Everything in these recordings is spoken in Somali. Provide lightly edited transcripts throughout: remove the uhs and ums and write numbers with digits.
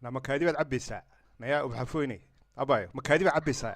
Na makaadi baad cabbaysaa, nayaa ubaxafoyne abayo, makaadi baad cabbaysaa.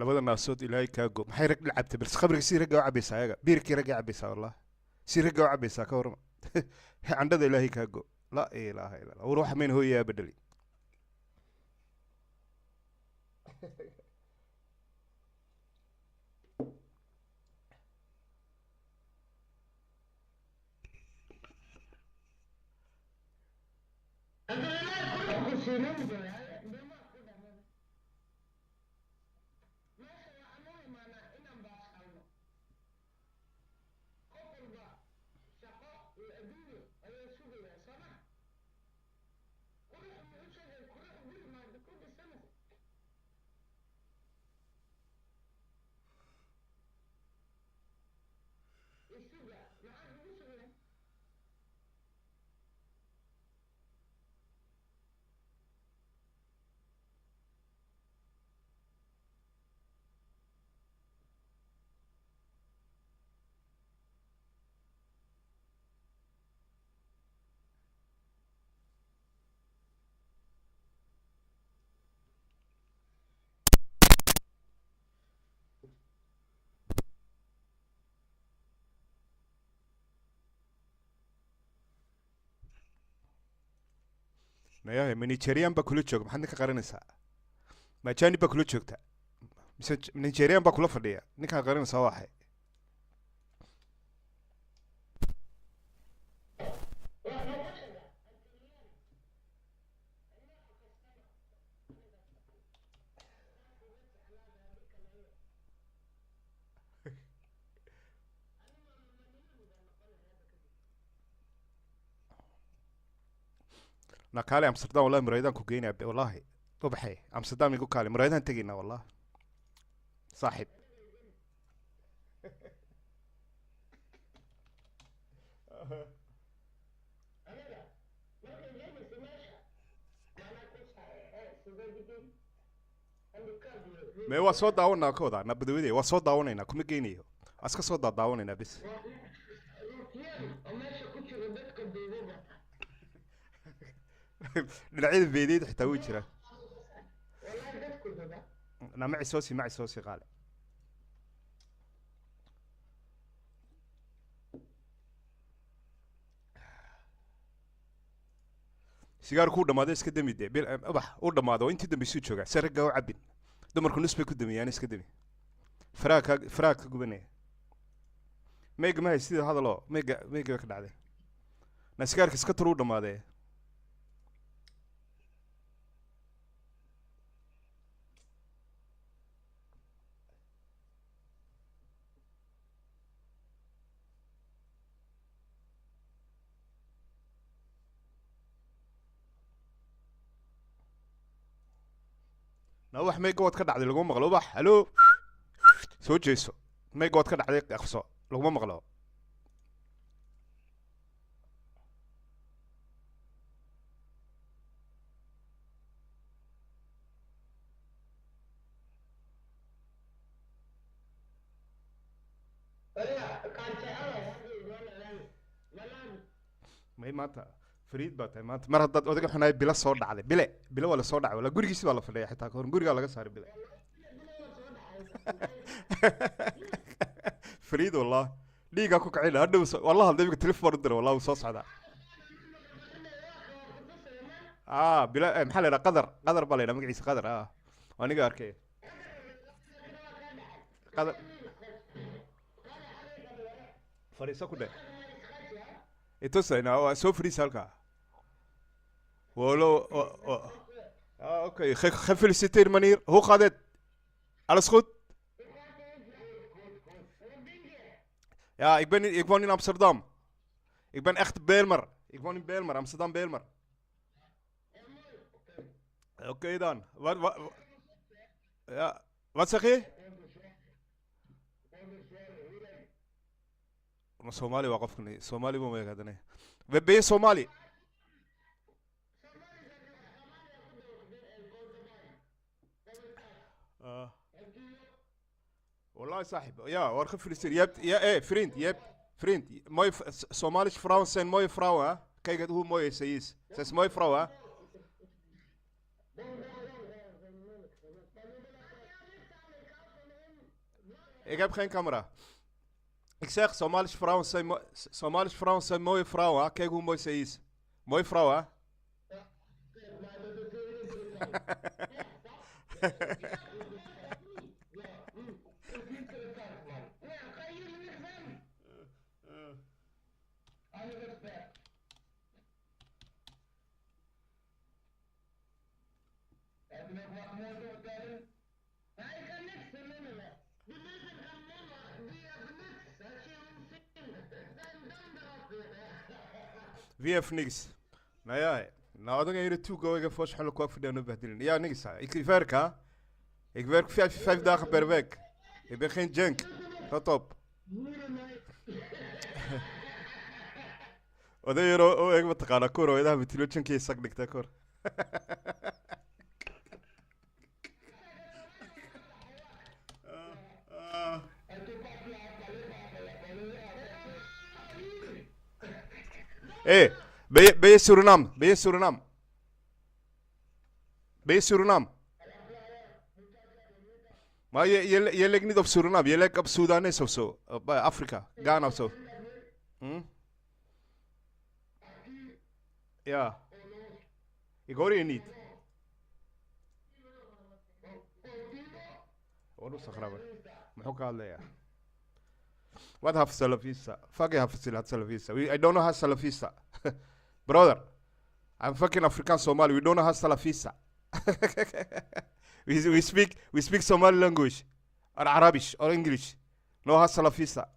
Labada naasood ilaahay kaa go. Maxay rag dhil cabtay? Balse khamriga si ragga u cabaysaa, ayaga biirkii ragga cabaysaa, wallah si ragga u cabaysaa. Ka warrama candhada ilaahay kaa go. Laa ilaaha illa Allah. War waxa mayna hooyayaa bedeli. Nayahe, ma Nigerian baa kula jooga? Maxaad ninka qaranaysaa? Ma ajaanib baa kula joogta mise Nigerian baa kula fadhiya? Ninkaan qaranaysaa waa axay? Na kaale Amsterdam, wallahi muraayadaan ku geynaa wallahi. Ubaxay Amsterdam igu kaale, muraayadaan tegaynaa wallahi saaxiib. Mee waa soo daawanaa ka wadaa na badawade, waa soo daawanaynaa, kuma geynayo, waa iska soo daadaawanaynaa bis. Dhinacyada beedeed xitaa way jiraan. Na maci soosi, maci soosi qaale. Sigaarku u dhamaaday, iska dami dee bil ubax u dhamaado oo intii dambaysuu joogaa se ragga u cabin, dumarku nus bay ku damiyaan, iska dami, faraha ka faraha ka gubanaya. Meyga ma hay sida hadaloo meyga meyga ka dhacday na sigaarka iska tur u dhamaadee. Na ubax meyga waad ka dhacday, laguma maqlo. Ubax, halo, soo jeeso, meyga waad ka dhacday, aqso, laguma maqlo. May maanta fariid baa tahay maanta, mar haddaad odaga xunaay bilo soo dhacday, bile bile waa la soo dhacay, wala gurigiisi baa la fadhiya xitaa kahor gurigaa laga saaray bile. Fariid wallah dhiigaa ku kacina hadhow wallah hadda imika telefon u dira, wallah wuu soo socdaa. Ah bila maxaa la yidhaha, Qadar, Qadar baa la yidhaha magaciisa, Qadar. Ah aniga arkay Qadar, fadhiiso ku dheh itusayna, waa soo fadhiisa halkaa walo. Ah, oké. Gefeliciteerd meneer. Hoe gaat het? Alles goed? Ja, ik woon in Amsterdam. Ik ben echt Bijlmer. Ik woon in Bijlmer, Amsterdam Bijlmer. Oké dan. Ja, wat zeg je? Ma Somali waa qofkani, Somali buu ma. Ben je Somali? Ah. Wallahi saaxib, ja, war gefeliciteerd. Je hebt, ja, hey, vriend, je hebt, vriend, mooie Somalische vrouwen zijn mooie vrouwen, hè? Kijk het hoe mooi ze is. Ze is een mooie vrouw, hè? Ik heb geen camera. Ik zeg, Somalische vrouwen zijn mooie vrouwen, hè? Kijk hoe mooi ze is. Mooie vrouw, hè? Wie heeft niks? Nou ja, nou dan ga je toe ik even voor kwak voor de bahdilin. Ja, niks. Ik werk, hè? Ik werk 5 dagen per week. Ik ben geen junk. Rot op. Oday yar oo eeg mataqaanaa kor hooyadaha matilo jankii sag dhigta kor. Hé, ben je Suriname? Ben je Suriname? Ben je Suriname? Maar je lijkt niet op Suriname, je lijkt op Soedanes of zo. Op Afrika, Ghana of zo. Hm? Ja. Ik hoor je niet. War u sakhraabay. Muxuu ka hadlayaa? Wat have Salafisa? Fucking have Salafisa. I don't know how Salafisa. Brother, I'm fucking African Somali. We don't know how Salafisa. We speak Somali language or Arabic or English. No how Salafisa.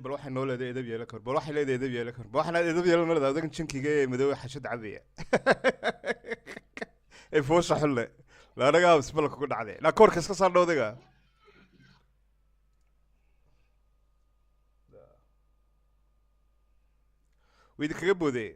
Bal waxay noo leedahay edab yeelan kar, bal waxay leedahay edab yeelan kar, bal waxaan edab yeelan ma leedahay. Adagan jankiga ee madoobe xashad cabaya ee foosha xulle laanagaa bisbalka ku dhacday naa koorka iska saar dhowdaga way idinkaga boodee.